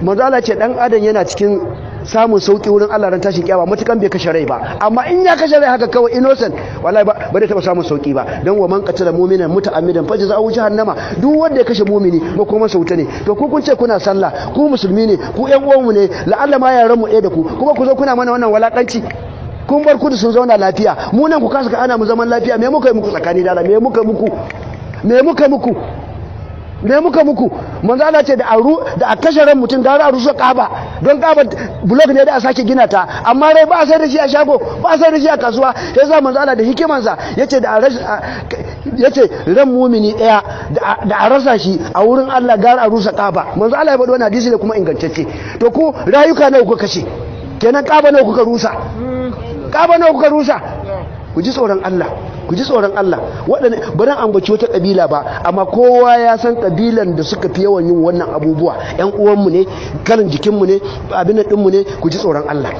Manzo Allah ce dan adam yana cikin samun sauki wurin Allah ran tashin kiyama matukan bai kashe rai ba. Amma in ya kashe rai haka kawai innocent, wallahi ba zai taba samun sauki ba. Dan wa man qatala mu'minan muta'ammidan fajza'uhu jahannama, duk wanda ya kashe mu'mini makoman sa wuta ne. To ku kun ce kuna sallah, ku musulmi ne, ku ƴan uwanmu ne, la'alla ma yaran mu ɗaya da ku, kuma ku zo kuna mana wannan walakanci. Kun bar kudu sun zauna lafiya, mu nan ku kasa ka ana mu zaman lafiya. Me muka yi muku tsakani da Allah? Me muka muku? Me muka muku? Me muka muku? Manzo Allah ce da a kashe ran mutum gara a rusa Ka'aba, don Ka'aba block ne da a sake gina ta, amma rai ba a sai da shi a shago, ba a sai da shi a kasuwa. Yasa manzo Allah da hikimansa yace da a yace ran mumini daya da a rasa shi a wurin Allah gara a rusa Ka'aba. Manzo Allah ya faɗi wannan hadisi ne kuma ingantacce. To ku rayuka nawa kuka kashe kenan? Ka'aba nawa kuka rusa? Ka'aba nawa kuka rusa? Ku ji tsoron Allah, ku ji tsoron Allah. Waɗanda ba dan ambaci wata ƙabila ba, amma kowa ya san ƙabilan da suka fi yawan yin wannan abubuwa. Ƴan uwanmu ne, kalan jikinmu ne, abin ɗinmu ne. Ku ji tsoron Allah,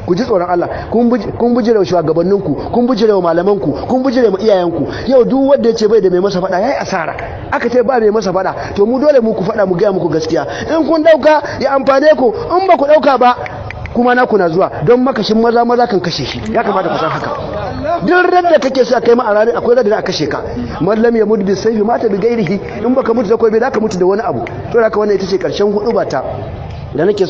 ku ji tsoron Allah. Kun bijire wa shugabanninku, kun bijire wa malamanku, kun bijire wa iyayenku. Yau duk wanda ya ce bai da mai masa faɗa yayi asara. Aka ce ba mai masa faɗa, to mu dole mu ku faɗa, mu gaya muku gaskiya. In kun ɗauka ya amfane ku, in ba ku ɗauka ba kuma na kuna zuwa don makashin maza maza kan kashe shi. Ya kamata ku san haka. Duk da kake so kai ma a ranar akwai da a kashe ka. Man lam yamut bi sayfi mata bi ghairihi. In baka mutu da koi bai, zaka mutu da wani abu. To haka wannan ita ce karshen hudu bata da nake.